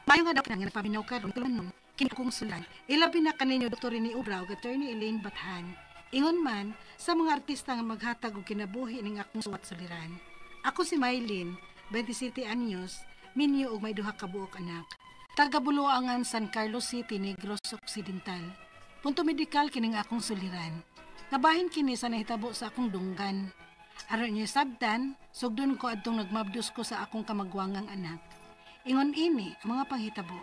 Mayo nga daw nga nagpaminaw karon tulumanon kini akong sulan. Ilabi na kaninyo Dr. Rene Obra ug Attorney Elaine Bathan. Ingon man sa mga artista nga maghatag og kinabuhi ning akong suwat suliran. Ako si Mylene, 27 anyos, minyo og may duha ka buok anak. Taga Buluangan, San Carlos City, Negros Occidental. Punto medikal kining akong suliran. Kabahin kini sa nahitabo sa akong dunggan. Aron niyo sabtan, sugdon ko adtong nagmabdos ko sa akong kamagwangang anak. Ingon ini ang mga panghitabo.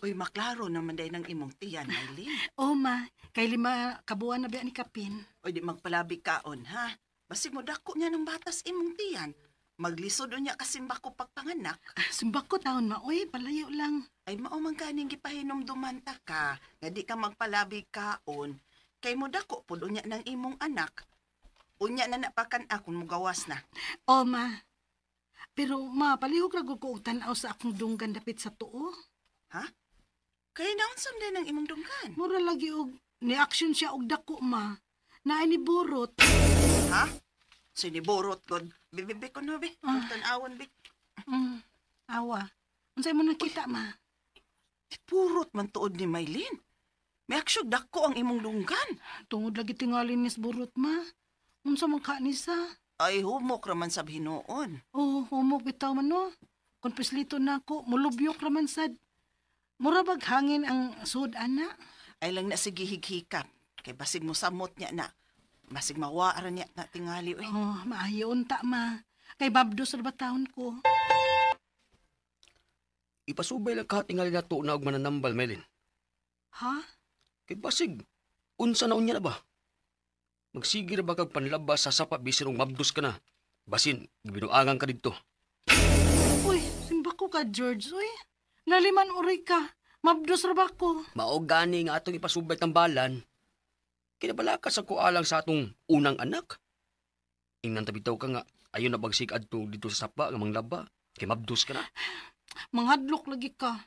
Uy, maklaro naman day ng imong tiyan, Maylin. O ma, kay 5 kabuan na biya ni Kapin. Uy, di magpalabi kaon, ha? Basig mo dako niya ng batas imong tiyan. Maglisod niya kasimbako pagpanganak. Ah, simbako taon ma, uy, palayo lang. Ay, mao man ganing gipahinomduman ta ka, nga di ka magpalabi kaon. Kay mo dako pud unya ng imong anak. Unya na napakan akong mugawas na. O ma, pero ma, palihog ra gud ko og tan-aw sa akong dunggan dapit sa tuo. Ha? Kay naunsa man ng imong dunggan? Mura lagi og ni-action siya og dako ma. Naay ni burot. Ha? Siniborot god. Bibibi ko no, bi. Ah. Tan-awon, bi. Awa. Unsay mo nakita ma? Purot man tuod ni Maylin. May aksyon dako ang imong dunggan. Tungod lagi tingali nis burot ma. Unsa man ka ni sa? Ay, humok raman sa hinuon. Oh, humok bitaw man no. Kung pislito na ako, mulubyok raman sad. Mura bag hangin ang sud ana. Ay lang na sige highikap. Kay basig mo samot niya na. Basig mawaara niya na tingali. Uy. Oh, maayo unta ma. Kay babdos ra ba taon ko. Ipasubay lang ka tingali na to na og mananambal, Melin. Ha? Kay basig, unsa na unya na ba? Magsige ra ba kag panlabas sa sapa bisin og mabdos ka na? Basin, gibinuangan ka didto. Uy, simba ko ka, George. Uy, naliman uray ka. Mabdos ra ba ko? Mao gani nga atong ipasubay tambalan. Kinabalaka sa kualang sa atong unang anak. Ingnan ta bitaw ka nga, ayon na bagsig adto dito sa sapa nga manglaba. Kay mabdos ka na. Manghadlok lagi ka.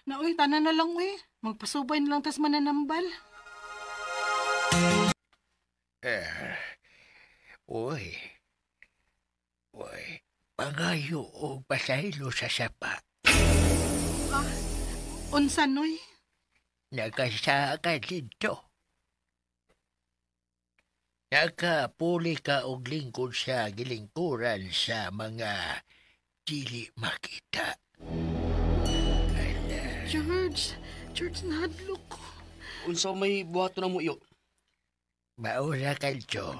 Na uy, tanan na lang uy. Magpasubay na lang tas mananambal. Uy. Uy, pangayo og pasaylo sa sapa. Ah, unsa noy? Nagkasa ka dito. Nakapuli ka og lingkod sa gilingkuran sa mga dili makita. Ala. George, George, nahadlok ko. Unsa may buhaton na mo iyo? Maura kalso.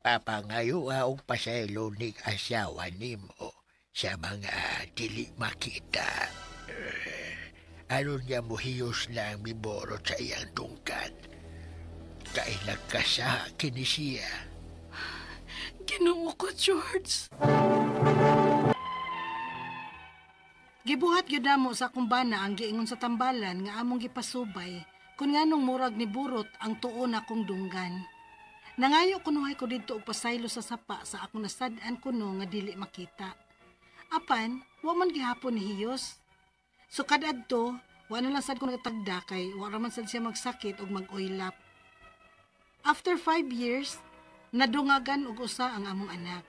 Papangayo og pasaylo ni asawa nimo sa mga dili makita. Aron niya muhiyos na ang miborot sa iyang dungkan. Kay nagkasa kini siya. Ginoo ko, George. Gibuhat gyud namo sa akong bana ang giingon sa tambalan nga among gipasubay kun nganong murag ni burot ang tuo na akong dunggan. Nangayo kunuhay ko didto og pasaylo sa sapa sa akong nasad-an kuno nga dili makita. Apan, wa man gihapon ni hiyos. Sukad adto, wa na lang sad ko nagtagda kay wa ra man sad siya magsakit og mag-oilap. After 5 years, nadungagan og usa ang among anak.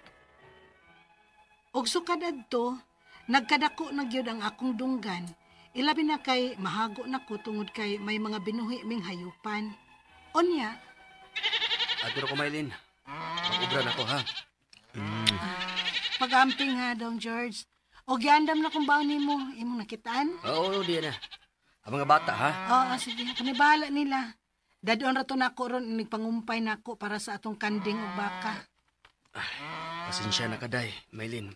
Og sukad adto, nagkadako na gyud ang akong dunggan. Ilabi na kay mahago na ko tungod kay may mga binuhi ming hayupan. Onya. Adto ko, Maylin. Mag-ubra na ko, ha? Pag-amping ha, Dong George. O giandam na kung baon nimo, imong nakitaan? Oo, di na. Ang mga bata, ha? Oo, sige. Kani bahala nila. Dadon ra to nako ron, nagpangumpay nako para sa atong kanding ug baka. Pasensya na kaday, Maylin.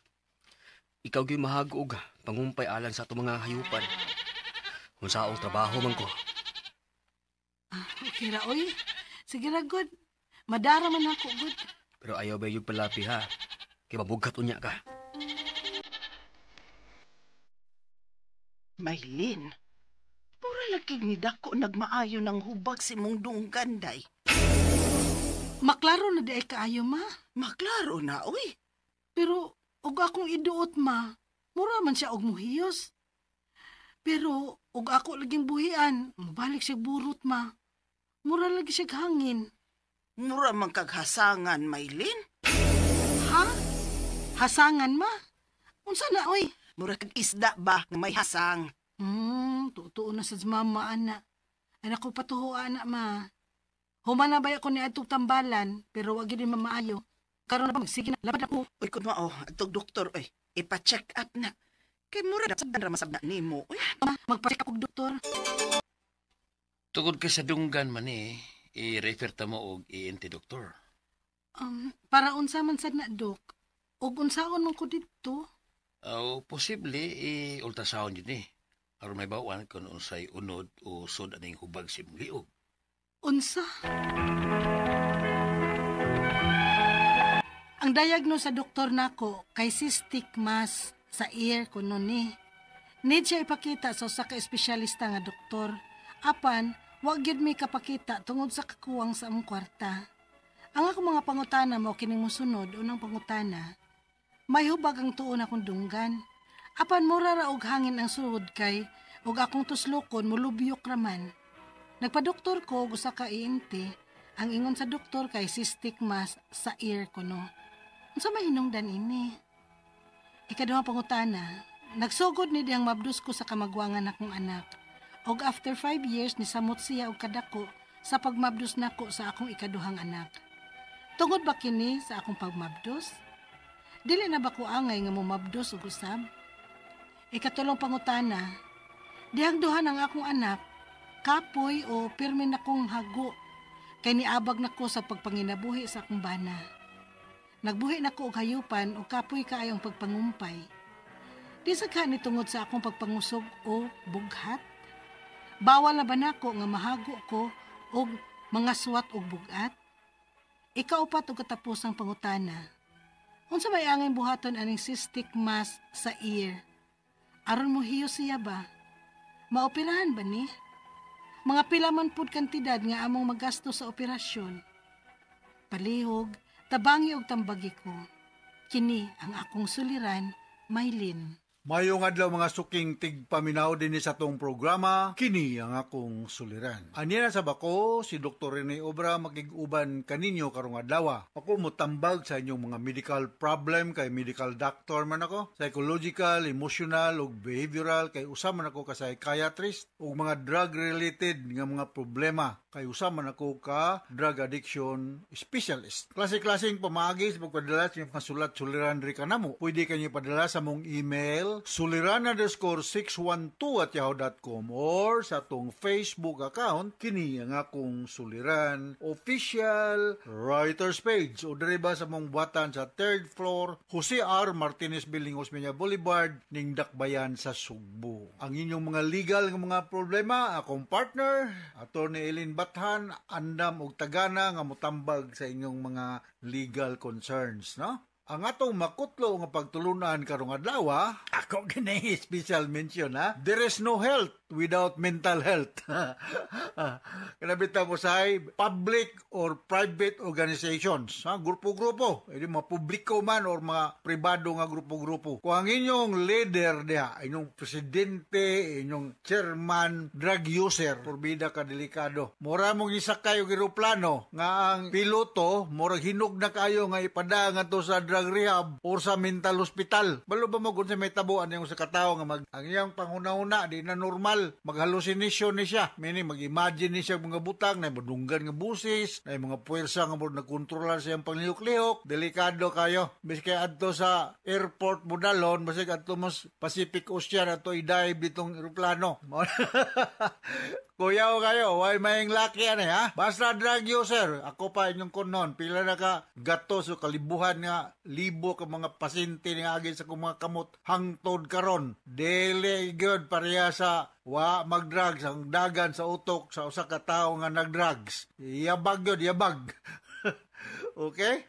Ikaw gyud mahago og pangumpay alang sa atong mga hayupan. Kung saong trabaho man ko. Ah, okay ra, oy. Sige ra, good. Madara man ako, good. Pero ayaw ba yung palapi, ha? Kay mabugat unya ka. Maylin, pura lagi ni dako nagmaayo ng hubag si mong dunggan, day. Maklaro na di ay kaayo, ma. Maklaro na, oy. Pero, og akong iduot, ma, mura man siya og muhiyos. Pero, og ako laging buhian, mubalik siya burot, ma. Mura lagi siya hangin. Mura man kaghasangan, Maylin. Ha? Hasangan, ma? Unsa na, oy? Mura kag isda ba nga may hasang. Tutuo na sa mama, ana. Ay naku, patuho, ana, ma. Human na ba ako ni atong tambalan, pero wag gyud ni mamaayo. Karon na ba, sige na, labad ako. Uy, kun mao, atong doktor, uy, ipa-check up na. Kay mura na sa masab na nimo, uy. Ma, magpa-check up og doktor. Tungod kay sa dunggan man eh, i-refer ta mo og ENT doktor. Para unsa man sad na, dok? Og unsaon man ko didto? O posible i-ultrasound yun eh. Aron may bawan kung unsay unod o sud aning hubag sa imong liog. Unsa? Ang diagnose sa doktor nako kay cystic mass sa ear kuno ni. Need siya ipakita sa usa ka espesyalista nga doktor. Apan, wa gyud mi kapakita tungod sa kakuwang sa among kwarta. Ang akong mga pangutana mao kining mosunod. Unang pangutana, may hubag ang tuon akong dunggan. Apan mura ra og hangin ang sugod kay og akong tuslokon molubyok raman. Nagpadoktor ko og usa ka ENT. Ang ingon sa doktor kay cystic mass sa ear kuno. Unsa may hinungdan ini? Ikaduhang pangutana, nagsugod ni diyang mabdus ko sa kamagwangan akong anak. Og after 5 years nisamot siya og kadako sa pagmabdus nako sa akong ikaduhang anak. Tungod ba kini sa akong pagmabdus? Dili na ba ko angay nga mumabdus og usab? Ikatulong pangutana, dihang duha ang akong anak, kapoy o pirmi na kong hago, kay niabag nako sa pagpanginabuhi sa akong bana. Nagbuhi nako og hayupan o kapoy kaayo ang pagpangumpay. Di sagha ni tungod sa akong pagpangusog o bughat? Bawal na ba nako nga mahago ko og mga suwat og bugat? Ikaupat og katapusang pangutana, unsa may angay buhaton aning cystic mass sa ear? Aron mo hiyo siya ba? Maoperahan ba ni? Mga pila man pud kantidad nga among magasto sa operasyon. Palihog, tabangi og tambagi ko. Kini ang akong suliran, Maylin. Mayong adlaw mga suking tigpaminaw dinhi sa atong programa, kini ang akong suliran. Aniya na sa bako, si Dr. Rene Obra makig-uban kaninyo karong adlaw. Ako motambag sa inyong mga medical problem kay medical doctor man ako, psychological, emotional ug behavioral kay usa man ako ka psychiatrist, ug mga drug related nga mga problema kay usa man ako ka drug addiction specialist. Klase-klaseng pamaagi sa pagpadala sa inyong mga sulat suliran diri kanamo. Pwede kanyo padala sa mong email suliran_612@yahoo.com or sa atong Facebook account kini ang akong suliran official writers page o diri ba sa mong buhatan sa 3rd floor Jose R. Martinez Building, Osmeña Boulevard, ning Dakbayan sa Sugbo. Ang inyong mga legal nga mga problema, akong partner Attorney Eileen Bathan andam og tagana nga motambag sa inyong mga legal concerns, no? Ang atong makutlo nga pagtulunan karong adlaw, ako gini special mention ha. There is no health without mental health. Kanabita mo sa public or private organizations, ha, grupo-grupo, edi mga publiko man or mga pribado nga grupo-grupo. Kung ang inyong leader diha, inyong presidente, inyong chairman, drug user, porbida ka delikado. Mura mong isakay og eroplano nga ang piloto murag hinog na kayo nga ipada ngadto sa drug rehab or sa mental hospital. Balo ba mo kung sa may tabuan yung sa katao nga ang iyang panghuna-huna di na normal, maghallucination ni siya. Meaning mag-imagine ni siya mga butang na madunggan nga busis, na mga puwersa nga murag nagkontrolar sa iyang panglihok-lihok. Delikado kayo. Biski adto sa airport Budalon, basig adto mas Pacific Ocean ato i-dive ditong eroplano. Kuyaw kayo, way maing laki ani ha. Basta drug user, ako pa inyong kunon, pila na ka gato so kalibuhan nga libo ka mga pasyente nga agi sa akong mga kamot hangtod karon. Dili gyud pareha sa wa magdrugs ang dagan sa utok sa usa ka tawo nga nagdrugs. Yabag gyud, yabag. Okay?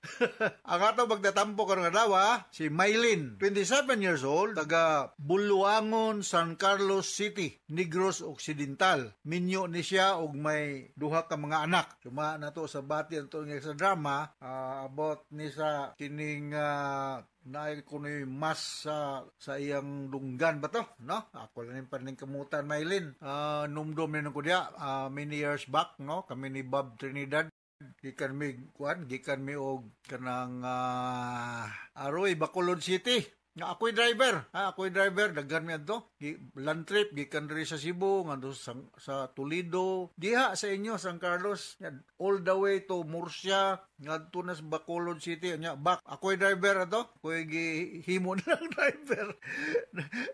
Ang ato magtatampo karong adlaw, si Maylin, 27 years old, taga Buluangon, San Carlos City, Negros Occidental. Minyo ni siya og may duha ka mga anak. Suma na to sa bati ato nga sa drama about ni sa kining naay kuno mas sa iyang dunggan ba to, no? Ako lang yung paningkamutan, Maylin. Numdum ni ko diya, many years back, no? Kami ni Bob Trinidad. Gikan mi kuan, gikan mi og kanang Aroy, Bacolod City. Nga ako'y driver, ha, ako'y driver, daghan mi adto. Land trip gikan diri sa Cebu ngadto sa Toledo. Diha sa inyo San Carlos, yan, all the way to Murcia, ngadto na sa Bacolod City. Nya back, ako'y driver ato. Ako'y gihimo na lang driver.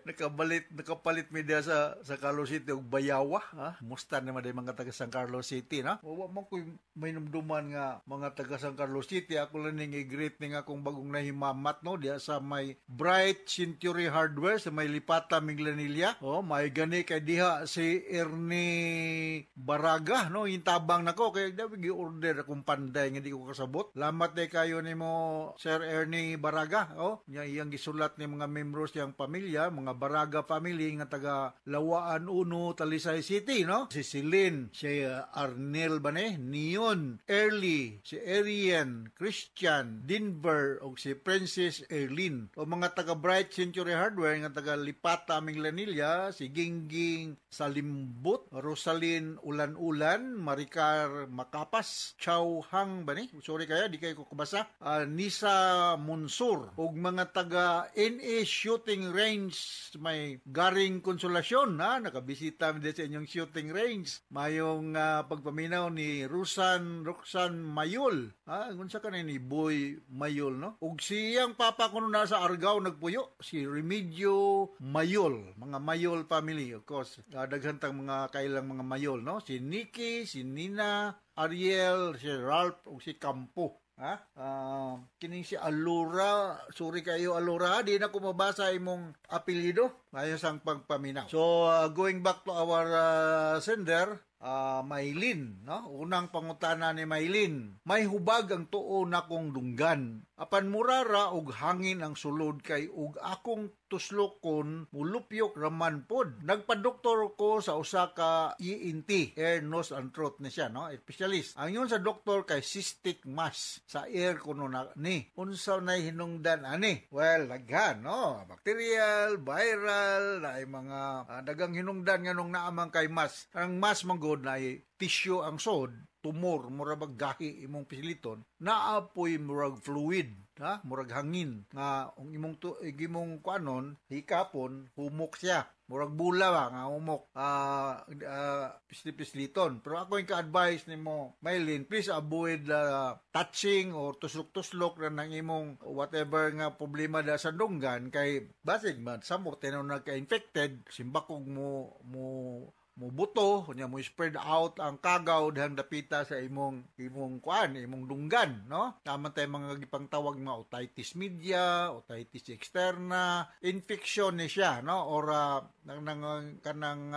Nakapalit mi diha sa Carlos City og Bayawa, ha. Musta naman day mga taga San Carlos City, na? Wa man ko'y mainumduman nga mga taga San Carlos City. Ako lang ning i-greet ning akong bagong nahimamat, no, diha sa may Bright Century Hardware sa may Lipata, Minglanilla. Oh, may gani kay diha si Ernie Baraga, no, yung tabang nako kay dapat gi-order akong panday nga di ko kasabot. Lamat day kayo nimo, Sir Ernie Baraga, oh. Nya iyang gisulat ni mga membros niyang pamilya, mga Baraga family nga taga Lawaan 1, Talisay City, no? Si Celine, si Arnel ba ni, Neon, Early, si Arian, Christian, Denver, ug si Princess Erlene. O mga taga Bright Century Hardware nga taga Lipata, Minglanilla, si Gingging Salimbut, Rosalyn Ulan-Ulan, Maricar Makapas, Chow Hang ba ni? Sorry kaya, di kayo ko kabasa. Nisa Munsur, ug mga taga NA Shooting Range may Garing Konsolasyon, ha? Nakabisita mi sa inyong shooting range. Mayong pagpaminaw ni Rusan Roxan Mayol. Ha? Unsa ka ni Boy Mayol, no? Ug siyang papa kuno nasa Argao nagpuyo, si Remigio Mayol, mga Mayol family, of course. Daghan tang mga kailang mga Mayol, no? Si Nikki, si Nina, Ariel, si Ralph ug si Campo. Ha? Kining si Alura, sorry kayo Alura, di na ko mabasa imong apelyido. Ayon sang pagpaminaw. So, going back to our sender, Maylin, no? Unang pangutana ni Maylin. May hubag ang tuo nakong dunggan. Apan murara og hangin ang sulod kay og akong tuslokon mulupyok raman pod. Nagpadoktor ko sa usa ka ENT, ear, nose and throat ni siya, no? Specialist. Ang yun sa doktor kay cystic mass sa ear kuno na ni. Unsa nay hinungdan ani? Well, daghan, no? Bacterial, viral, naay mga dagang hinungdan nganong naamang kay mass. Ang mass man gud na tissue ang sod, tumor, mura bag gahi imong pisiliton, naapoy murag fluid, ha? Murag hangin nga ang imong tu, imong kuanon, hikapon, humok siya. Murag bula ba nga humok, pisli-pisliton. Pero ako yung ka-advise nimo, Maylin, please avoid touching or tuslok-tuslok na ng imong whatever nga problema da sa dunggan kay basig man samot tinaw nagka-infected, simbakog mo mo mo buto, kunya mo spread out ang kagaw dihang dapita sa imong imong kuan, imong dunggan, no? Tama tay mga gipangtawag mga otitis media, otitis externa, infection ni siya, no? Or nang, nang kanang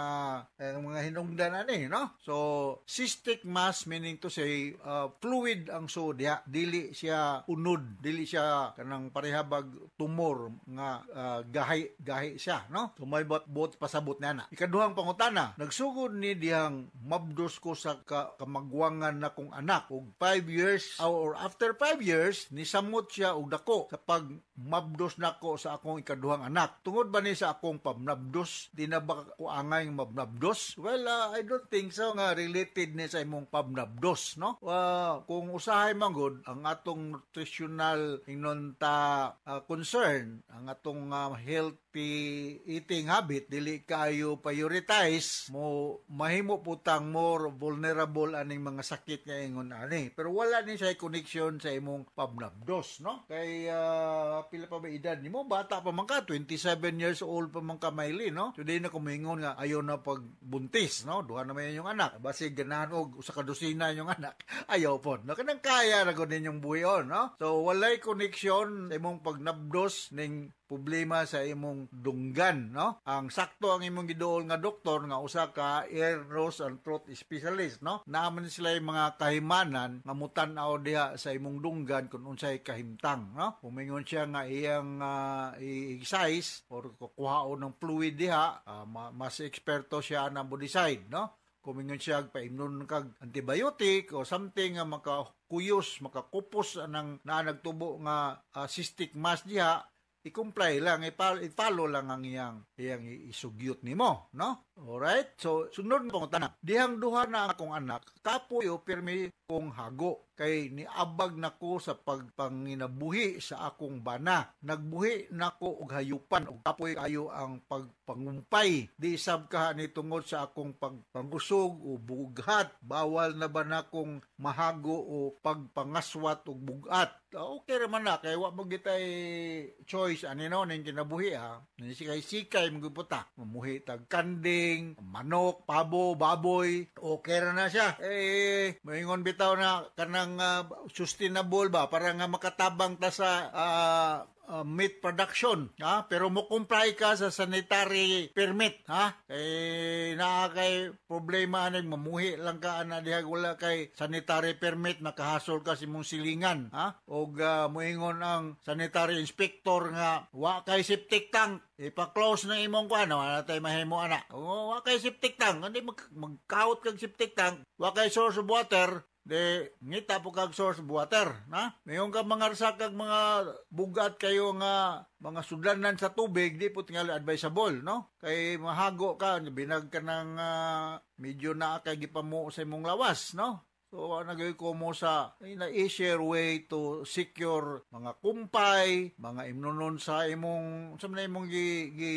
mga hinungdan ani, no? So cystic mass meaning to say fluid ang so diha, dili siya unod, dili siya kanang parehabag tumor nga gahi gahi siya, no? So may bot pasabot na na. Ikaduhang pangutana, nagsugod ni dihang mabdos ko sa kamagwangan na kong anak og 5 years or after 5 years nisamot siya og dako sa pag mabdos nako sa akong ikaduhang anak. Tungod ba ni sa akong pamnabdos, di na ba ko angay mabnabdos? Well, I don't think so nga related ni sa imong pamnabdos, no? Kung usahay man gud ang atong nutritional ingnon ta concern, ang atong healthy eating habit dili kayo prioritize mo, mahimo putang more vulnerable aning mga sakit nga ingon ani. Pero wala ni siya connection sa imong pamnabdos, no? Kay pila pa ba edad nimo? Bata pa man ka, 27 years old pa man ka, Maylin, no? So di na kumingon nga ayaw na pagbuntis, no? Duha na may inyong anak. Basig ganahan og usa ka dosina inyong anak. Ayaw pod. No, kanang kaya ra gud ninyong buhion, no? So walay connection sa imong pagnabdos ning problema sa imong dunggan, no? Ang sakto ang imong giduol nga doktor nga usa ka ear, nose and throat specialist, no? Naaman sila yung mga kahimanan nga mutan-aw diha sa imong dunggan kung unsay kahimtang, no? Umingon siya nga iyang i-size or kukuhaon ng fluid diha, mas eksperto siya na mo decide, no? Kumingon siya paimnon kag antibiotic o something nga makakuyos, makakupos anang naa nagtubo nga cystic mass diha, i-comply lang, i-follow lang ang iyang iyang isugyot nimo, no? Alright? So, sunod na pangutana. Dihang duha na akong anak, kapoy o pirmi kong hago. Kay niabag nako sa pagpanginabuhi sa akong bana. Nagbuhi nako og hayupan og kapoy kayo ang pagpangumpay. Di sab ka ni tungod sa akong pagpangusog o bughat. Bawal na ba nakong mahago o pagpangaswat og bugat? Okay raman na kay wa mo gitay choice ani no ning kinabuhi ha. Sikay-sikay mo gyud ta. Mamuhi tag kanding, manok, pabo, baboy. Okay ra na siya. Eh moingon bitaw na kanang sustainable ba para nga makatabang ta sa meat production, ha? Pero mo comply ka sa sanitary permit, ha? Kay naa kay problema aning mamuhi lang ka ana diha wala kay sanitary permit, makahasol ka sa imong silingan, ha? Og moingon ang sanitary inspector nga wa kay septic tank, ipa-close na imong kuan, wala tay mahimo ana. O, wa kay septic tank, hindi magkawot kag septic tank, wa kay source of water, de ngita po kag source of water, na? Mayon ka mga rsak kag mga bugat kayo nga mga sudlanan sa tubig, di po tingali advisable, no? Kay mahago ka, binag ka ng medyo naa kay gipamo sa imong lawas, no? So, nagay ko mo sa na easier way to secure mga kumpay, mga imnonon sa imong sa man imong gi gi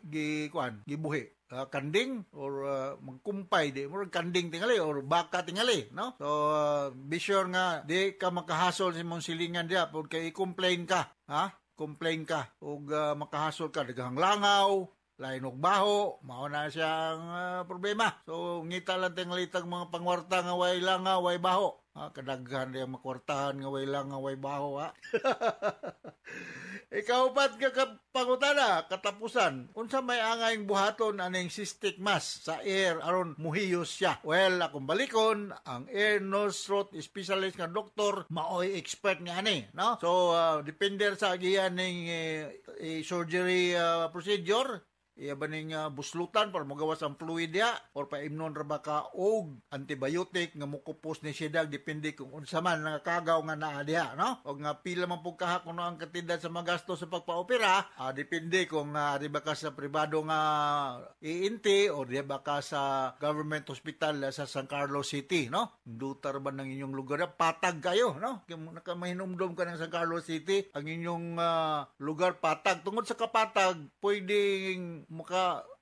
gi kuan, gibuhi. Kanding or magkumpay di mo kanding tingali or baka tingali, no? So be sure nga di ka makahasol sa imong silingan diha pud kay i-complain ka, ha? Complain ka ug makahasol ka daghang langaw, lain og baho, mao na siyang problema. So ngita lang tingali tag mga pangwarta nga way langaw, way baho. Ha, kadaghan diya makwartahan nga way langaw, way baho, ha. Ikaw pat ka pangutana katapusan unsa may angayng buhaton aning cystic mass sa ear aron muhiyos siya? Well, akong balikon ang ear nose throat specialist nga doktor, maoy expert nga ani, no? So depende sa agian ning surgery procedure. Iya ba ning buslutan para magawas ang fluid diya or paimnon ra ba ka og antibiotic nga mukupos ni siya, depende kung unsa man nga kagaw nga naa diha, no? Og nga pila man pud kaha kuno ang kantidad sa magasto sa pagpaopera, depende kung di ba ka sa pribado nga ENT o di ba ka sa government hospital sa San Carlos City, no? Dutar ba ng inyong lugar, patag kayo, no? Nakamahinumdom ka ng San Carlos City, ang inyong lugar patag. Tungod sa kapatag, pwedeng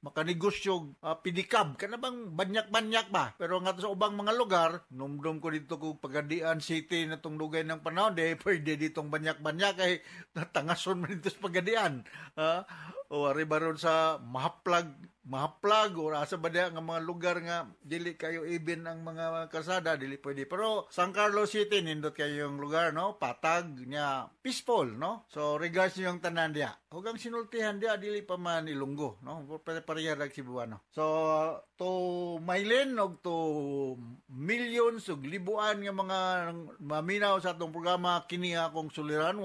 makanegosyo pedicab kana bang banyak-banyak ba, pero nga sa ubang mga lugar, numdum ko dito kung Pagadian City na tong dugay ng panahon, di pwede ditong banyak-banyak kay natangason man dito sa Pagadian, o ari baron sa Mahaplag o asa ba diha nga mga lugar nga dili kayo even ang mga kalsada, dili pwede. Pero San Carlos City nindot kayo yung lugar, no? Patag nya, peaceful, no? So regards niyo yung tanan diha. Huwag ang sinultihan diha, dili pa man Ilonggo, no? Pareha ra Cebuano. So to Mylene og to millions og libuan nga mga maminaw sa atong programa, kini akong suliran.